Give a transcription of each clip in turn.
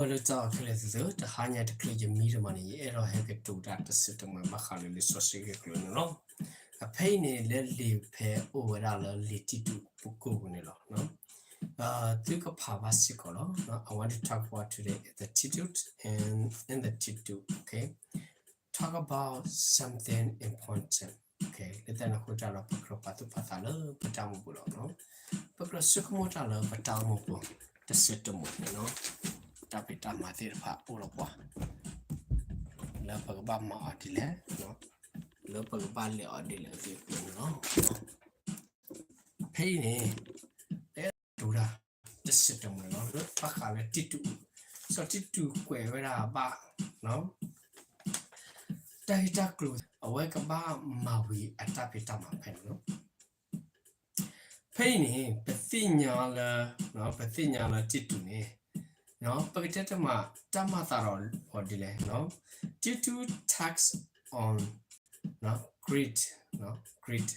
လၢတၢ်ခဲလၢာ်သ့ၣ်ဧၢ, တဟါညါတချုးယမံတမံၤန့ၣ် ယအဲၣ်ဒိးဟဲကတိၤတၢ်တစဲးတမှဲၤဘၣ်ဃးလၢလံာ်စီဆှံအကျိၤန့ၣ်လီၤ. အဖဲအံၤန့ၣ် လၢလံာ်ဖဲအိၣ်ဝဲဒၣ်လၢလံာ်တံတူးပကိၣ်ပူၤန့ၣ်လီၤ. သုကဖးဘၣ်စ့ၢ်ကီးလီၤ. I want to talk about today in the Tito and in the Tito, okay? Talk about something important. လၢတၢ်န့ၣ်အဃိတၢ်ဒီး ပကြၢးပာ်သူၣ်ပာ်သးလၢပတၢ်အိၣ်မူပူၤလီၤ. ပကြၢးဆိကမိၣ်တၢ်လၢပတၢ်အိၣ်မူပူၤ တစဲးတမှဲၤန့ၣ်လီၤ. တၢ်ဖံးတၢ်မၤသ့ၣ်တဖၣ်အိၣ်ဒီးပှၤ လၢပကဘၣ်မၤအီၤဒ်လဲၣ်, လၢပကဘၣ်လဲၤအီၤဒ်လဲၣ်သ့ၣ်တဖၣ်န့ၣ်လီၤ. ဖဲအံၤန့ၣ် ပအဲၣ်ဒိးဒၣ် တစဲးတမှဲၤလီၤ လၢဘၣ်ဃးလၢတံတူး, စီၤတံတူးကွဲးဝဲဒၣ်ဘၣ် တၢ်ဂ့ၢ်တၢ်ကျိၤ အဝဲကဘၣ်မၤဝံၤအတၢ်ဖံးတၢ်မၤဖဲန့ၣ်လီၤ. ဖဲအံၤန့ၣ် ပသ့ၣ်ညါလၢ, ပသ့ၣ်ညါလၢတံတူးန့ၣ် ပကတဲတမး တၢ်မၤသးဒီးအီၤဒ်လဲၣ်, Titus tax on greed, greed.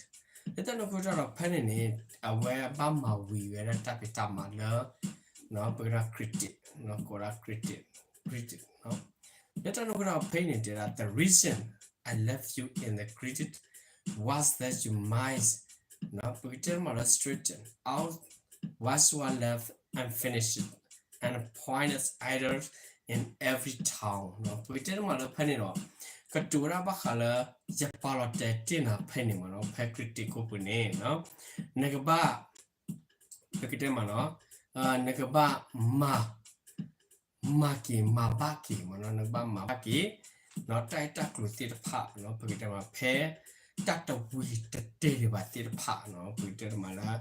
လၢတၢ်န့ၣ်အဃိတၢ်ဒီး ဖဲန့ၣ်န့ၣ် အဝဲဘၣ်မၤဝံၤဝဲဒၣ်တၢ်ဖံးတၢ်မၤလၢ ပကတဲ greed, ကိးဒၣ် greed, greed. လၢတၢ်န့ၣ်အဃိတၢ်ဒီး ဖဲအံၤန့ၣ်တဲဒၣ် the reason I left you in the greed was that you might, ပကတဲတမးလၢ straighten out whatsoever left unfinished and pointed idols in every town. ပကတဲတမးလၢဖဲန့ၣ်ဒီး ကတိၤဝဲဒၣ်ဘၣ်ဃးလၢ ယပာ်လီၤတဲာ်တ့ၢ်နၤဖဲန့ၣ်မးလီၤ, ဖဲ greed ကိးပူၤန့ၣ် နကဘၣ် ပကတဲမးလီၤ, နကဘၣ်မၤ မၤက့ၤမၤဘၣ်က့ၤမးလီၤ, နကဘၣ်မၤဘၣ်က့ၤ တၢ်ဂ့ၢ်တၢ်ကျိၤသ့ၣ်တဖၣ် ပကတဲမး ဖဲတၢ်တဝံၤတတဲာ်ဒံးဘၣ်သ့ၣ်တဖၣ် ပကတဲမးလၢ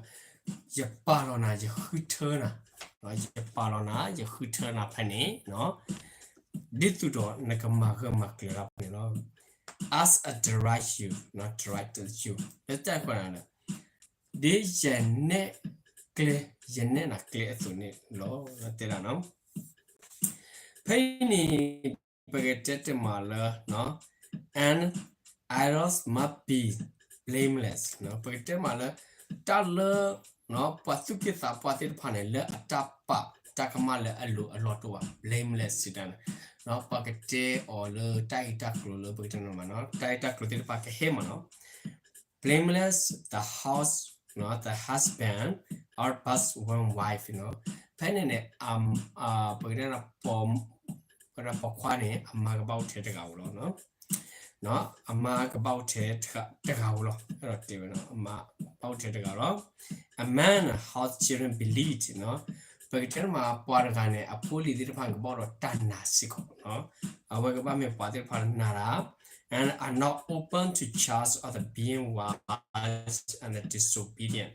ယပာ်လီၤနၤ ယဃုထၢနၤ, ယပာ်လီၤနၤ ယဃုထၢနၤဖဲန့ၣ် ဒ်သိးဒီးနကမၤဂၢၢ်မၤကျၢၤတၢ်ဖဲန့ၣ်လီၤ. As I direct you, direct you, လၢတၢ်န့ၣ်အဃိန့ၣ် ဒ်ယနဲၣ်ကျဲ, ယနဲၣ်နၤကျဲအသိးန့ၣ်လီၤ တဲဒၣ်နီၤ. ဖဲအံၤန့ၣ် ပကတဲတမးလၢ and idols must be blameless, ပကတဲမးလၢ တၢ်လၢ ပှၤသူၣ်က့သးပှၢ်သ့ၣ်တဖၣ်န့ၣ် လၢအတၢ်ပာ်တၢ်ကမၣ်လၢအလိၤအလီၢ်တအိၣ်ဘၣ်, blameless စံးတၢ်န့ၣ် ပှၤကတဲအီၤလၢတၢ်ဂ့ၢ်တၢ်ကျိၤလၢပကတဲမးနီၤ, တၢ်ဂ့ၢ်တၢ်ကျိၤသ့ၣ်တဖၣ်ကဟဲမးနီၤ blameless, the house, the husband, outpass one wife, ဖဲန့ၣ်န့ၣ် ပကတဲ ပိာ်ခွါန့ၣ် အမါကဘၣ်အိၣ်ထဲတဂၤဧိၤလီၤ. အမါကဘၣ်အိၣ်ထဲတဂၤဧိၤလီၤ, အဲၣ်ဒိးတဲဝဲ အမါဘၣ်အိၣ်ထဲတဂၤလီၤ. A man house children be lead, ပကတဲမး ပှၤတဂၤန့ၣ် အဖိအလံၤသ့ၣ်တဖၣ်န့ၣ် ကဘၣ်အိၣ်ဒီးတၢ်နာ်စ့ၢ်ကီး, အဝဲကဘၣ်မ့ၢ်ပှၤသ့ၣ်တဖၣ်နာ်တၢ် and are not open to charge of the being wise and the disobedient,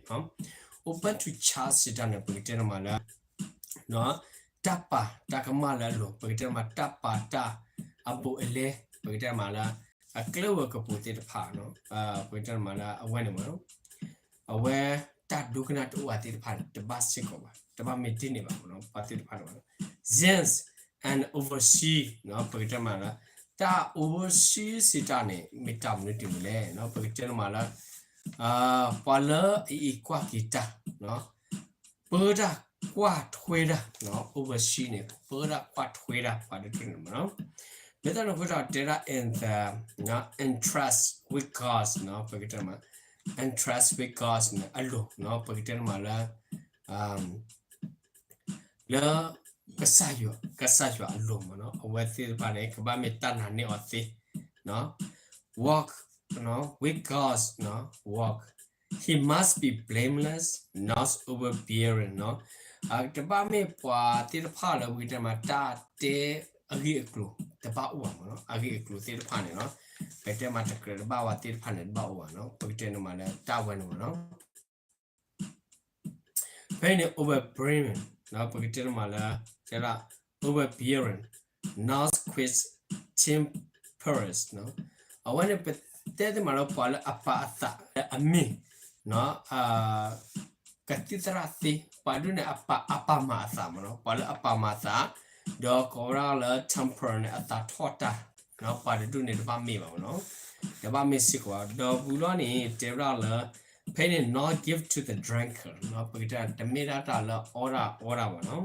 open to charge စံးတၢ်န့ၣ် ပကတဲမးလၢ တၢ်ပာ်တၢ်ကမၣ်လၢအလိၤ, ပကတဲမး တၢ်ပာ်တၢ်အဘူးအလဲ, ပကတဲမးလၢ အကျဲဝဲၤကပူၤသ့ၣ်တဖၣ်, ပကတဲမးလၢအဝဲန့ၣ်မး အဝဲတၢ်ဒိကနၣ်တအိၣ်ဝဲသ့ၣ်တဖၣ်န့ၣ် တဘၣ်စ့ၢ်ကီးဘၣ်, တဘၣ်မ့ၢ်ဒ်န့ၣ်ဘၣ်မး ပှၤသ့ၣ်တဖၣ်န့ၣ်မး Zeal and overseer, ပကတဲမးလၢ တၢ် overseer စံးတၢ်န့ၣ် မ့ၢ်တၢ်မနုၤတမံၤလဲၣ်, ပကတဲမးလၢ ပှၤလၢအအံးကွၢ်က့ၤတၢ် ပၢတၢ်ကွၢ်ထွဲတၢ်, overseer န့ၣ် ပၢတၢ်ကွၢ်ထွဲတၢ် ပှၤတဒူၣ်န့ၣ်မးနီၤ. လၢတၢ်န့ၣ်အဃိတၢ်တဲဒၣ် in the, entrust with God, ပကတဲမး entrust with God န့ၣ် အလိၤ, ပကတဲမးလၢ လၢ ကစၢ်ယွၤ, ကစၢ်ယွၤအလိၤမးနီၤ, အဝဲသ့ၣ်တဖၣ်န့ၣ် ကဘၣ်မ့ၢ်တၢ်နာ်န့ၢ်အီၤသ့, walk, with God, walk, he must be blameless, not overbearing, တဘၣ်မ့ၢ်ပှၤသ့ၣ်တဖၣ်လၢပကတဲမး တၢ်တဲအဂ့ၢ်အကျိၤ တဘၣ်အိၣ်ဘၣ်မးနီၤ, အဂ့ၢ်အကျိၤသ့ၣ်တဖၣ်န့ၣ်နီၤ, ပတဲမးတကြၢးတဘၣ်ဝဲသ့ၣ်တဖၣ်န့ၣ် တဘၣ်အိၣ်ဘၣ်နီၤ, ပကတဲန့ၣ်မးလၢတၢ်ဝဲန့ၣ်မးနီၤ. ဖဲအံၤန့ၣ် overbearing, ပကတဲမးလၢ တဲဒၣ် overbearing, not quick tempered, အဝဲန့ၣ် ပတဲသ့မးလၢပှၤလၢအပာ်အသးလၢအမ့ၢ် ကသံၣ်သရၣ်သ့, ပှၤဒူၣ်န့ၣ် အပာ်မၤအသးမးနီၤ, ပှၤလၢအပာ်မၤအသး, ဒီးကိးဝဲဒၣ်လၢ temper န့ၣ် အသးထီၣ်တၢ်, ပှၤတဒူၣ်န့ၣ်တဘၣ်မ့ၢ်ဘၣ်မးနီၤ, တဘၣ်မ့ၢ်စ့ၢ်ကီးဘၣ်, ဒီးဝံၤလီၤန့ၣ် တဲဝဲဒၣ်လၢ ဖဲန့ၣ် not give to the drunkard, ပကတဲတမ့ၢ်ဒၣ်တၢ်လၢအီၣ်တၢ်အီတၢ်ဘၣ်နီ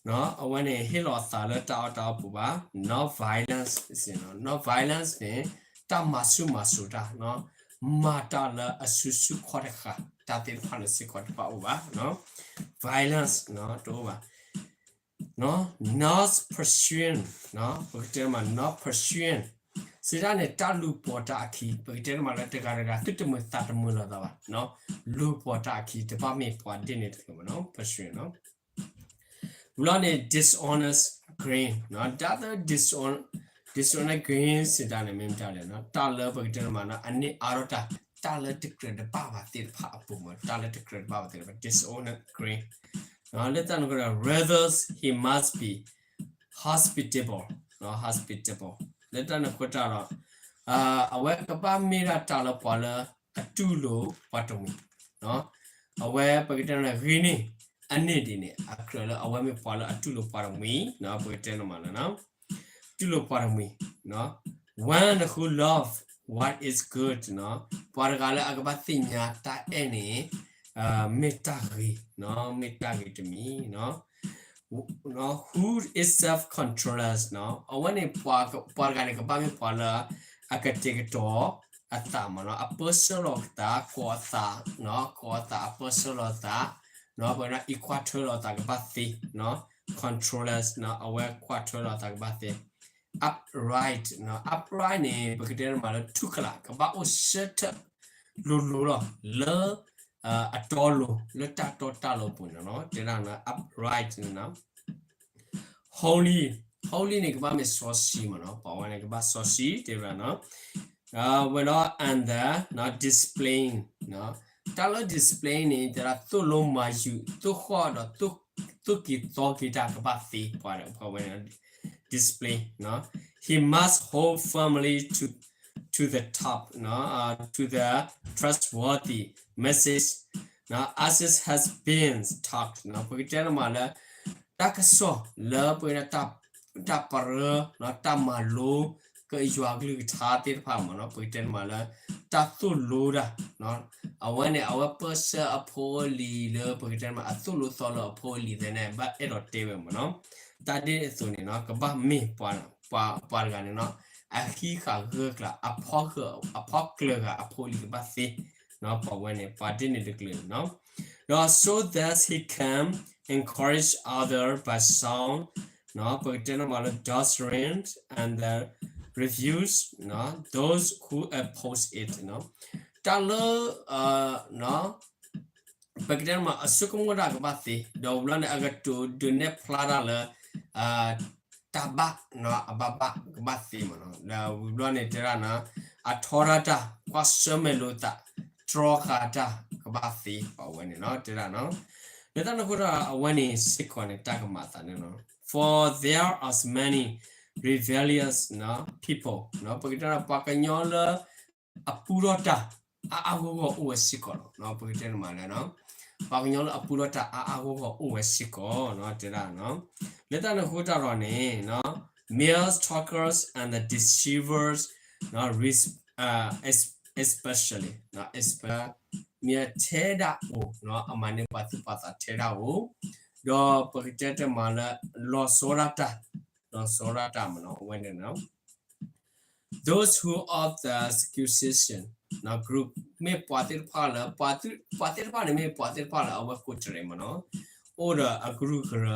ၤ. အဝဲန့ၣ်ဟ့ၣ်လီၤအသးလၢတၢ်အီၣ်တၢ်အီပူၤဘၣ်, not violence, not violence န့ၣ် တၢ်မၤဆူၣ်မၤစိၤတၢ်, မၤတၢ်လၢအစုဆူၣ်ခီၣ်တဃာ် တၢ်သ့ၣ်တဖၣ်န့ၣ်စ့ၢ်ကီးတဘၣ်အိၣ်ဘၣ်, violence တအိၣ်ဘၣ်. not pursuing, ပကတဲမး not pursuing စံးတၢ်န့ၣ် တၢ်လူၤပိာ်တၢ်အခံ, ပကတဲမးလၢတဂၤတဂၤ သုတမုာ်သးတမုာ်လိာ်သးဘၣ်, လူၤပိာ်တၢ်အခံ တဘၣ်မ့ၢ်ပှၤဒ်န့ၣ်တက့ၢ်မးနီၤ pursuing နီၤ. ဘျီန့ၣ် dishonest gain, တၢ်လၢ dishon- dishonest gain စံးတၢ်န့ၣ် မ့ၢ်မတၤလဲၣ်, တၢ်လၢပကတဲမးနီၤ အန့ၢ်အါထီၣ်တၢ်, တၢ်လၢတကြၢးတဘၣ်ဘၣ်သ့ၣ်တဖၣ်အပူၤမး, တၢ်လၢတကြၢးတဘၣ်ဘၣ်သ့ၣ်တဖၣ် dishonest gain လၢတၢ်န့ၣ်အဃိဒီး rather he must be hospitable, hospitable လၢတၢ်န့ၣ်အဃိတၢ်ဒီး အဝဲကဘၣ်မ့ၢ်ဒၣ်တၢ်လၢပှၤလၢအတူၢ်လိာ်ပှၤတမှံၤ, အဝဲပကတဲန့ၣ် ဂ့ၤန့ၢ် အန့ၢ်ဒံးန့ၣ် အကြၢးလၢအဝဲမ့ၢ်ပှၤလၢအတူၢ်လိာ်ပှၤတမှံၤ, ပကတဲန့ၣ်မးလၢ တူၢ်လိာ်ပှၤတမှံၤ, one who love what is good, ပှၤတဂၤလၢအကဘၣ်သ့ၣ်ညါတၢ်အဲၣ်န့ၣ် မ့ၢ်တၢ်ဂ့ၤ, မ့ၢ်တၢ်ဂ့ၤတမံၤ, who is self-controlled, အဝဲန့ၣ် ပှၤတဂၤန့ၣ် ကဘၣ်မ့ၢ်ပှၤလၢ အကတဲာ်ကတီၤအသးမးနီၤ, အပၢဆှၢလီၤအသး, ကိးအသး, ကိးအသး, အပၢဆှၢလီၤအသး, ပှၤအံးကွၢ်ထွဲလီၤအသးကဘၣ်သ့, controlled, အဝဲကွၢ်ထွဲလီၤအသးကဘၣ်သ့, upright, upright န့ၣ် ပကတဲမးလၢထူၣ်ကလာ် ကဘၣ်အိၣ်ဆၢထၢၣ်လိၤလိၤလီၤ လၢ အတီအလိၤ လၢတၢ်တီတၢ်လိၤအပူၤန့ၣ်လီၤ, တဲဒၣ် upright န့ၣ် holy, holy န့ၣ် ကဘၣ်မ့ၢ်စီဆှံမးနီၤ, ပှၤဝဲန့ၣ် ကဘၣ်စီဆှံ တဲဝဲဒၣ်နီၤ, ဝဲဒီး and the discipline, တၢ်လၢ discipline န့ၣ် တဲဒၣ်သိၣ်လိမၤယုာ် သိၣ်ဃီၣ်ဒီး သိၣ်က့ၤသီက့ၤတၢ်ကဘၣ်သ့ ပှၤဝဲန့ၣ် discipline, he must hold firmly to, to the top, to the trustworthy message, as it has been taught, ပကတဲန့ၣ်မးလၢ တၢ်ကစီၣ်လၢပဝဲဒၣ် တၢ်ပရၢ တၢ်မၤလိ ကယွၤကလုၢ်ကထါသ့ၣ်တဖၣ်မးနီၤ, ပကတဲန့ၣ်မးလၢ တၢ်သိၣ်လိတၢ်, အဝဲန့ၣ် အဝဲပၢဆှၢအဖိအလံၤလၢ ပကတဲန့ၣ်မး အသိၣ်လိသီလိအဖိအလံၤသ့ၣ်န့ၣ် ဘၣ်အဲၣ်ဒိးတဲဝဲမးနီၤ, တၢ်ဒ်အသိးန့ၣ်နီၤ ကဘၣ်မ့ၢ်ပှၤ ပှၤတဂၤန့ၣ်နီၤ အဟံးဃာ်ဂၢၢ်ကျၢ် အဖီၣ်ဂၢၢ် အဖီၣ်ကျၢၤဂၤအဖိအလံၤကဘၣ်သ့, ပှၤဝဲန့ၣ် ပှၤဒ်န့ၣ်တကလုာ်န့ၣ်နီၤ, ဒီး so that he can encourage other by sound, ပကတဲန့ၣ်မးလၢ doctrine and the refuse those who oppose it, တၢ်လၢ ပကတဲန့ၣ်မး အဆိကမိၣ်တၢ်ကဘၣ်သ့, ဒီးဝံၤဘျီန့ၣ် အကတိၤဒုးနဲၣ်ဖျါတၢ်လၢ တၢ်ဘၣ် အဘၣ်ဘၣ်ကဘၣ်သ့မးနီၤ, ဒီးဝံၤဘျီန့ၣ်တဲဒၣ်နီၤ အထီဒါတၢ် ကွၢ်ဆၢၣ်မဲာ်လိာ်သး တြီဃာ်တၢ်ကဘၣ်သ့ ပှၤဝဲန့ၣ်နီၤ တဲဒၣ်နီၤ, လၢတၢ်န့ၣ်အဃိဒီး အဝဲန့ၣ်စ့ၢ်ကီးန့ၣ် တၢ်ကမၤအသးန့ၣ်လီၤ, for there are many rebellious people, ပကတဲဒၣ် ပှၤကညီလၢ အပူထီၣ်တၢ် အါအါဂီၢ်ဂီၢ်အိၣ်ဝဲစ့ၢ်ကီးလီၤ, ပကတဲန့ၣ်မးလၢ ပှၤကညီလၢအပူထီၣ်တၢ်အါအါဂီၢ်ဂီၢ်အိၣ်ဝဲစ့ၢ်ကီးနီၤ တဲဒၣ်, လၢတၢ်န့ၣ်အဃိတၢ်ဒီးန့ၣ် mere talkers and the deceivers, especially, မ့ၢ်ထဲဒၣ်အိၣ် အမၤန့ၢ်ပှၤသူၣ်ပှၤသးထဲဒၣ်အိၣ်, ဒီးပကတဲတမးလၢ လီၤဆီဒၣ်တၢ်, လီၤဆီဒၣ်တၢ်မးနီၤ အဝဲန့ၣ် those who of the accusation group မ့ၢ်ပှၤသ့ၣ်တဖၣ်လၢ ပှၤသ့ၣ်တဖၣ်န့ၣ်မ့ၢ်ပှၤသ့ၣ်တဖၣ်လၢအဝဲကိးတရံးမးနီၤ အိၣ်ဒီးအကရူၢ်ကရ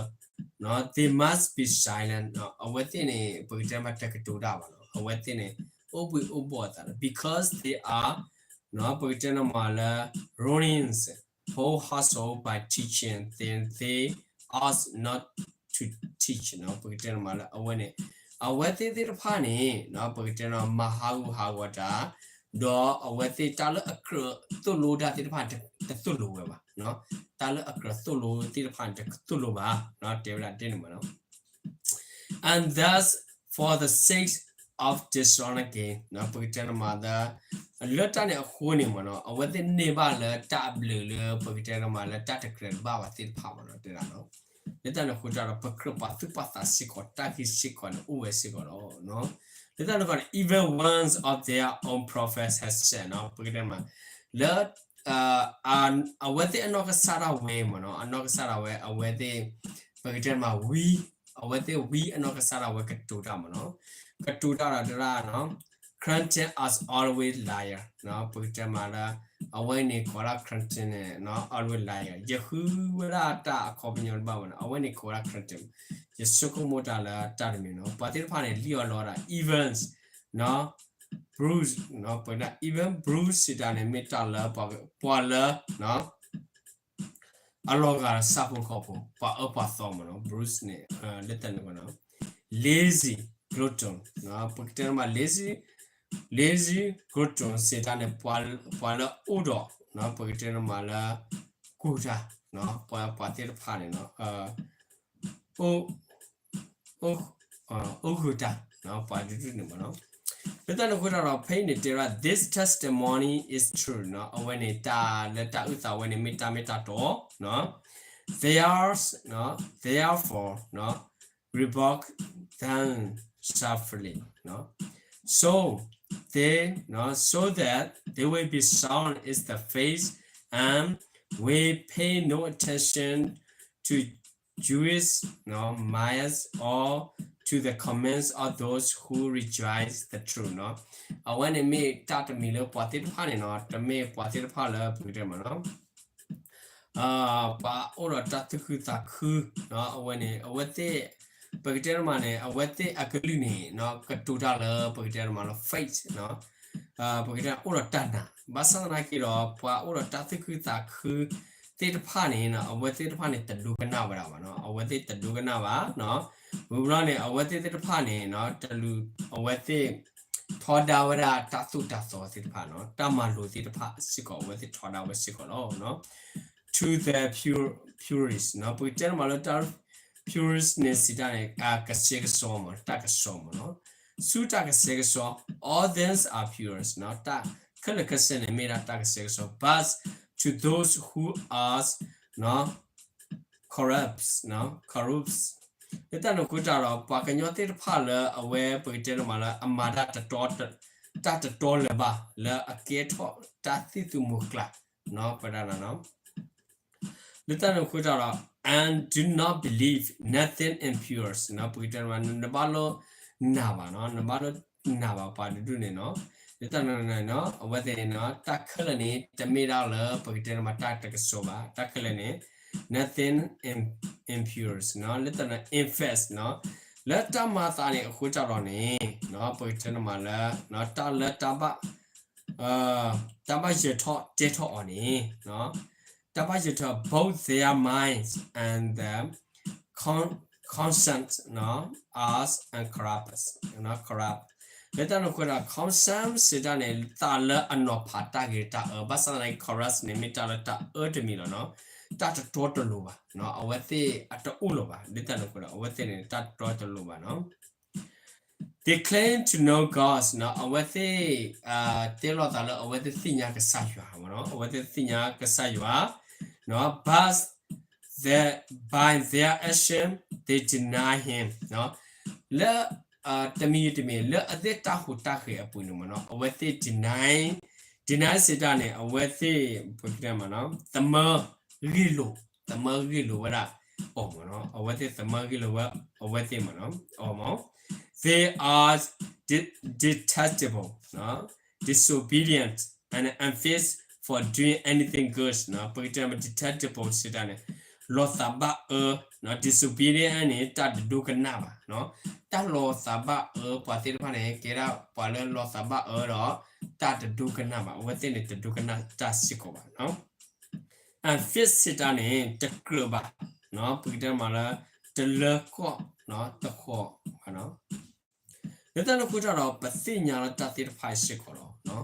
ၢ, they must be silent, အဝဲသ့ၣ်န့ၣ် ပကတဲမးတကတိၤတၢ်ဘၣ်နီၤ အဝဲသ့ၣ်န့ၣ် အိၣ်ဘှံးအိၣ်ဘှီၣ်အသးလီၤ because they are ပကတဲန့ၣ်မးလၢ ruining whole household by teaching things they ought not to teach, ပကတဲန့ၣ်မးလၢအဝဲန့ၣ် အဝဲသ့ၣ်သ့ၣ်တဖၣ်န့ၣ် ပကတဲန့ၣ်မၤဟးဂူာ်ဟးဂီၤတၢ်, ဒီးအဝဲသ့ၣ်တၢ်လၢအကြၢးသိၣ်လိတၢ်သ့ၣ်တဖၣ်တသိၣ်လိဝဲဘၣ်, တၢ်လၢအကြၢးသိၣ်လိသ့ၣ်တဖၣ်န့ၣ်တသိၣ်လိဘၣ်, တဲဝဲဒၣ်ဒ်န့ၣ်မးနီၤ and thus for the sake of dishonor gain, ပကတဲန့ၣ်မး လၢတၢ်န့ၣ်အဃိန့ၣ်မးနီၤ အဝဲသ့ၣ်န့ၢ်ဘၣ်လၢတၢ်အဘျုးလၢ ပကတဲန့ၣ်မးလၢတၢ်တကြၢးတဘၣ်ဘၣ်သ့ၣ်တဖၣ်မးနီၤ တဲဒၣ်နီၤ လၢတၢ်န့ၣ်အဃိတၢ်ဒီး ပကြၢးပာ်သူၣ်ပာ်သးစ့ၢ်ကီး တၢ်ဂ့ၢ်စ့ၢ်ကီးန့ၣ် အိၣ်ဝဲစ့ၢ်ကီးလီၤ. လၢတၢ်န့ၣ်အဃိန့ၣ် even one of their own prophets has said, ပကတဲန့ၣ်မး လၢ အဝဲသ့ၣ်အနီၢ်ကစၢ်ဒၣ်ဝဲမးနီၤ အနီၢ်ကစၢ်ဒၣ်ဝဲ အဝဲသ့ၣ် ပကတဲမးဝံ, အဝဲသ့ၣ်ဝံအနီၢ်ကစၢ်ဒၣ်ဝဲကတိၤတၢ်မ့ၢ်နီၤ, ကတိၤတၢ်ဒီးတရၣ်နီၤ, Clinton is always liar နီၤ, ပကတဲမးလၢ အဝဲန့ၣ်ကိးဒၣ် Clinton န့ၣ်နီၤ always liar ယဃုဝဲဒၣ်တၢ်အခီပညီတဘၣ်မ့ၢ်နီၤ, အဝဲန့ၣ်ကိးဝဲဒၣ် Clinton ယဆိကမိၣ်တၢ်လၢတၢ်တမံၤနီၤ, ပှၤသ့ၣ်တဖၣ်န့ၣ် လံၣ်အီၤလီၤဒၣ် Evans နီၤ, Bruce နီၤ, ပကတဲ Evans Bruce စံးတၢ်န့ၣ် မ့ၢ်တၢ်လၢပှၤလၢ အလီၤဂာ်ဒီးဆၣ်ဖိကီၢ်ဖိ ပှၤအၢပှၤသီမ့ၢ်နီၤ, Bruce န့ၣ် လၢတၢ်န့ၣ် lazy glutton ပကတဲမး lazy lazy glutton စံးတၢ်န့ၣ် ပှၤလၢအိၣ်ဒီး ပကတဲမးလၢ ကူၢ်တၢ် ပှၤသ့ၣ်တဖၣ်န့ၣ် အိၣ်ဂုာ်တၢ် ပှၤတဒူၣ်န့ၣ်မ့ၢ်နီၤ, လၢတၢ်န့ၣ်အဃိတၢ်ဒီး ဖဲအံၤန့ၣ်တဲဝဲဒၣ် this testimony is true နီၤ, အဝဲန့ၣ်တၢ်လၢတၢ်အုၣ်သးဝဲန့ၣ် မ့ၢ်တၢ်မ့ၢ်တၢ်တီ There's, therefore, rebuke them sharply, so they, so that they will be shown in the face and will pay no attention to Jewish myths or to the comments of those who reject the truth နီၤ, အဝဲန့ၣ်မ့ၢ်တၢ်တမံၤလၢပှၤသ့ၣ်တဖၣ်န့ၣ်နီၤ, တမ့ၢ်ပှၤသ့ၣ်တဖၣ်လၢပကတဲမးနီၤ ပှၤအိၣ်ဒီးတၢ်သူၣ်ခုသးခု အဝဲန့ၣ် အဝဲသ့ၣ် ပကတဲတမးန့ၣ် အဝဲသ့ၣ်အကလုၢ်န့ၣ် ကတိၤတၢ်လၢပကတဲတမးလၢ faith ပကတဲအိၣ်ဒီးတၢ်နာ်, ဘၣ်ဆၣ်သနာ်က့ဒီး ပှၤအိၣ်ဒီးတၢ်သူၣ်ခုသးခုသ့ၣ်တဖၣ်န့ၣ် အဝဲသ့ၣ်တဖၣ်န့ၣ် တဒိကနၣ်ဝဲဒၣ်ဘၣ်နီၤ, အဝဲသ့ၣ်တဒိကနၣ်ဘၣ်, ဝံၤဘျီန့ၣ် အဝဲသ့ၣ်သ့ၣ်တဖၣ်န့ၣ် တလူၤ အဝဲသ့ၣ် ထီဒါဝဲဒၣ်တၢ်သိၣ်တၢ်သီသ့ၣ်တဖၣ်နီၤ, တၢ်မၤလိာ်သ့ၣ်တဖၣ်စ့ၢ်ကီး အဝဲသ့ၣ်ထီဒါဝဲစ့ၢ်ကီးလီၤ. To the pur-, purists နီၤ, ပကတဲမးလၢတၢ် purists န့ၣ်စံးတၢ်န့ၣ် ကဆှဲကဆှီမး တၢ်ကဆှီမးနီၤ, ဆူတၢ်ကဆှဲကဆှီ all things are pure နီၤ, တၢ်ခဲလၢာ်ခဲဆ့န့ၣ် မ့ၢ်ဒၣ်တၢ်ကဆှဲကဆှီ but to those who are နီၤ corrupts, corrupts လၢတၢ်န့ၣ်အဃိတၢ်ဒီး ပှၤကညီသ့ၣ်တဖၣ်လၢအဝဲပကတဲတမးလၢ အမၤတၢ်တတီ တၢ်တတီလၢၤဘၣ် လၢအကဲထီၣ်တၢ်သံၣ်သူမူၤကျၢ် ပဒၣ်နီၤ လၢတၢ်န့ၣ်အဃိတၢ်ဒီး and do not believe nothing impure နီၤ, ပကတဲတမး နဘၣ်လိၣ်နာ်ဘၣ်နီၤ, နဘၣ်လိၣ်နာ်ဘၣ်ပှၤတဒူၣ်န့ၣ်နီၤ, လၢတၢ်န့ၣ် အဝဲသ့ၣ်န့ၣ်နီၤ တၢ်ခဲလၢာ်န့ၣ် တမ့ၢ်ဒၣ်လၢပကတဲတမးတၢ်တကဆှီဘၣ်, တၢ်ခဲလၢာ်န့ၣ် nothing im-, impure နီၤ, လၢတၢ်န့ၣ် infest နီၤ, လၢတၢ်မၤသးန့ၣ်အဃိတၢ်ဒီးန့ၣ် ပကတဲတမးလၢ တၢ်လၢတၢ်ဘၣ် တၢ်ဘၣ်ယၢၤထီၣ်တဲထီၣ်အီၤန့ၣ် တၢ်ဘၣ်ယၢၤထီၣ် both their minds and the con-, conscience နီၤ as and corrupt, corrupt လၢတၢ်န့ၣ်အဃိဒီး conscience စံးတၢ်န့ၣ် သးလၢအနီၤဖးတၢ်ဂ့ၤတၢ်အၢ ဘၣ်ဆၣ်သနာ်က့ corrupt န့ၣ် မ့ၢ်တၢ်လၢတၢ်အၢတမံၤလီၤနီၤ, တၢ်တတီတလိၤဘၣ်နီၤ, အဝဲသ့ၣ်အတအိၣ်လၢၤဘၣ်, လၢတၢ်န့ၣ်အဃိဒီး အဝဲသ့ၣ်န့ၣ် တၢ်တတီတလိၤဘၣ်နီၤ They claim to know God နီၤ, အဝဲသ့ၣ် တဲလိာ်သးလၢအဝဲသ့ၣ်သ့ၣ်ညါကစၢ်ယွၤမ့ၢ်နီၤ, အဝဲသ့ၣ်သ့ၣ်ညါကစၢ်ယွၤ but the, by their action they deny him နီၤ, လၢ တမံၤတမံၤ လၢအသ့ၣ်တၢ်ဟူးတၢ်ဂဲၤအပူၤန့ၣ်မ့ၢ်နီၤ, အဝဲသ့ၣ် deny, deny စံးတၢ်န့ၣ် အဝဲသ့ၣ် ပကတဲမ့ၢ်နီၤ သမၢဂ့ၢ်လိာ်, သမၢဂ့ၢ်လိာ်ဝဲဒၣ်အီၤမ့ၢ်နီၤ, အဝဲသ့ၣ်သမၢဂ့ၢ်လိာ်ဝဲအဝဲသ့ၣ်မ့ၢ်နီၤ, အီၤမ့ၢ် They are di-, detestable, disobedient, and unfit for doing anything good နီၤ, ပကတဲမ့ၢ် detestable စံးတၢ်န့ၣ် လီၤသးဘၣ်အၢ, disobedient န့ၣ် တၢ်တဒိကနၣ်ဘၣ်, တၢ်လီၤသးဘၣ်အၢ ပှၤသ့ၣ်တဖၣ်န့ၣ် ကဲဒၣ်ပှၤလၢလီၤသးဘၣ်အၢဒီး တၢ်တဒိကနၣ်ဘၣ်, အဝဲသ့ၣ်န့ၣ် တဒိကနၣ်တၢ်စ့ၢ်ကီးဘၣ်နီၤ. unfit စံးတၢ်န့ၣ် တကြၢးဘၣ်, ပကတဲမ့ၢ်လၢ တလၢကီၢ် တဃီၤဘၣ်နီၤ. လၢတၢ်န့ၣ်အဃိတၢ်ဒီး ပသ့ၣ်ညါလၢတၢ်သ့ၣ်တဖၣ်အံၤစ့ၢ်ကီးလီၤ.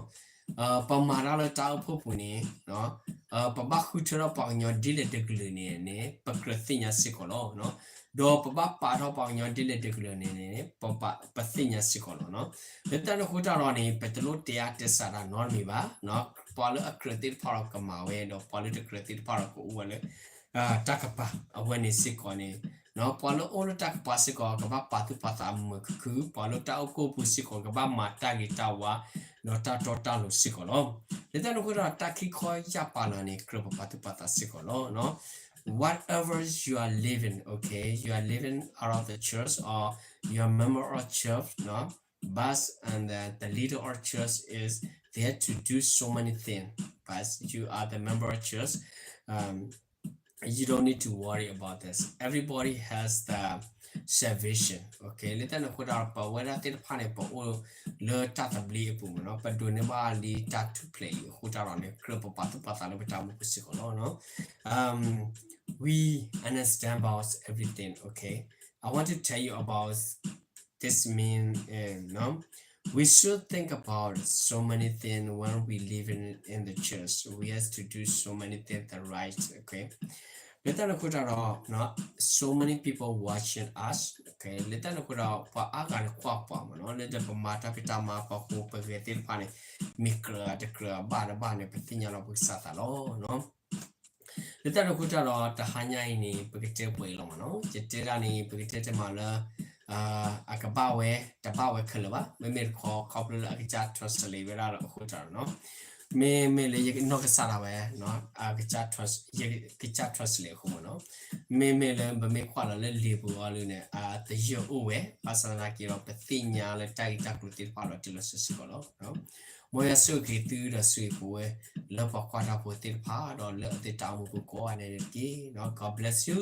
ပမၤတၢ်လၢတၢ်အိၣ်ဖှိၣ်ပူၤန့ၣ် ပဘၣ်ဃုထၢထီၣ်ပှၤကညီဒ်လဲၣ်တကလုာ်န့ၣ်န့ၣ် ပကြၢးသ့ၣ်ညါစ့ၢ်ကီးလီၤ. ဒီးပဘၣ်ပာ်ထီၣ်ပှၤကညီဒ်လဲၣ်တကလုာ်န့ၣ်န့ၣ် ပသ့ၣ်ညါစ့ၢ်ကီးလီၤ. လၢတၢ်န့ၣ်အဃိတၢ်ဒီးန့ၣ် ပတလိၣ်တဲအါတဲစှၤတၢ်နီတမံၤဘၣ်. ပှၤလၢအကြၢးသ့ၣ်တဖၣ်ဒီးကမၤဝဲ ဒီးပှၤလၢတကြၢးသ့ၣ်တဖၣ်ဒီးကအိၣ်ဝဲလၢ တၢ်ကပၤ အဝဲန့ၣ်စ့ၢ်ကီးန့ၣ် ပှၤလၢအိၣ်လၢတၢ်ကပၤစ့ၢ်ကီး ကဘၣ်ပာ်သူၣ်ပာ်သးမုာ်ခုၣ်ခုၣ်, ပှၤလၢတၢ်အိၣ်ဖှိၣ်ပူၤစ့ၢ်ကီး ကဘၣ်မၤတၢ်ဂ့ၤတၢ်ဝါ ဒီးတၢ်တီတၢ်လိၤစ့ၢ်ကီးလီၤ. လၢတၢ်န့ၣ်အဃိဒီး တၢ်ခံခီယၢ်ပၤလၢာ်န့ၣ် ကြၢးပပာ်သူၣ်ပာ်သးစ့ၢ်ကီးလီၤ. whatever you are living, okay, you are living out of the church or you are member of church, no? But and the, the leader of church is there to do so many things. But you are the member of church. Um, you don't need to worry about this. Everybody has the salvation. Okay, လၢတၢ်န့ၣ်အဃိတၢ်ဒီး ပဝဲဒၣ်သ့ၣ်တဖၣ်န့ၣ် ပအိၣ်လၢတၢ်သဘျ့အပူၤမ့ၢ်နီၤ, ပဒိးန့ၢ်ဘၣ်လံတၢ်ထူၣ်ဖျဲးအံၤအဃိတၢ်ဒီးန့ၣ် ကြၢးပပာ်သူၣ်ပာ်သးလၢပတၢ်အိၣ်မူပူၤစ့ၢ်ကီးလီၤ. Um, we understand about everything, okay? I want to tell you about this mean, uh, no? We should think about so many things when we live in, in the church. We have to do so many things the right, okay? လၢတၢ်န့ၣ်အဃိတၢ်ဒီး no, so many people watching us, okay? လၢတၢ်န့ၣ်အဃိတၢ်ဒီး ပှၤအါဂၤန့ၣ်ကွၢ်ပှၤမ့ၢ်နီၤ, လၢဒီးပမၤတၢ်ဖံးတၢ်မၤပှၤဃိပဂဲၤသ့ၣ်တဖၣ်န့ၣ် မ့ၢ်ကြၢးတကြၢးဘၣ်တဘၣ်န့ၣ် ပသ့ၣ်ညါလီၤပကစၢ်သးလီၤ. လၢတၢ်န့ၣ်အဃိတၢ်ဒီး တဟါညါအံၤန့ၣ် ပကတဲပှဲၤအံၤလီၤမ့ၢ်နီၤ, ယတဲဒၣ်န့ၣ် ပကတဲတမံၤလၢ အကဘၣ်ဝဲ တဘၣ်ဝဲခဲလၢာ်ဘၣ်, မ့မ့ၢ်တခီ ခီဖျိလၢအကစၢ် translate ဝဲဒၣ်အဃိတၢ်ဒီးနီၤ, မ့မ့ၢ်လၢယနီၢ်ကစၢ်ဒၣ်ဝဲ ယကစၢ် translate အဃိမ့ၢ်နီၤ, မ့မ့ၢ်လၢပမ့ၢ်ကွၢ်လီၤလၢလံာ်ပူၤအီၤလၢန့ၣ် အသယၢၢ်အိၣ်ဝဲ ဘၣ်ဆၣ်သနာ်က့ဒီး ပသ့ၣ်ညါလၢတၢ်ဂ့ၢ်တၢ်ကျိၤသ့ၣ်တဖၣ်ဒီးတုၤလီၤစ့ၢ်ကီးလီၤ. မ်ယွၤဆိၣ်ဂ့ၤသုဒီးဆိၣ်ဂ့ၤပဝဲ လၢပှၤကွၢ်တၢ်ဖိသ့ၣ်တဖၣ် ဒီးလၢအသ့တၢ်အိၣ်မူပူၤကိးဂၤန့ၣ်တက့ၢ်. God bless you.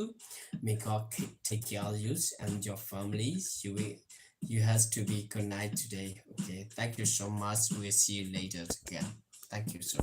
May God take care of you and your families. You will, you has to be good night today. Okay, thank you so much. We'll see you later again. Thank you so much.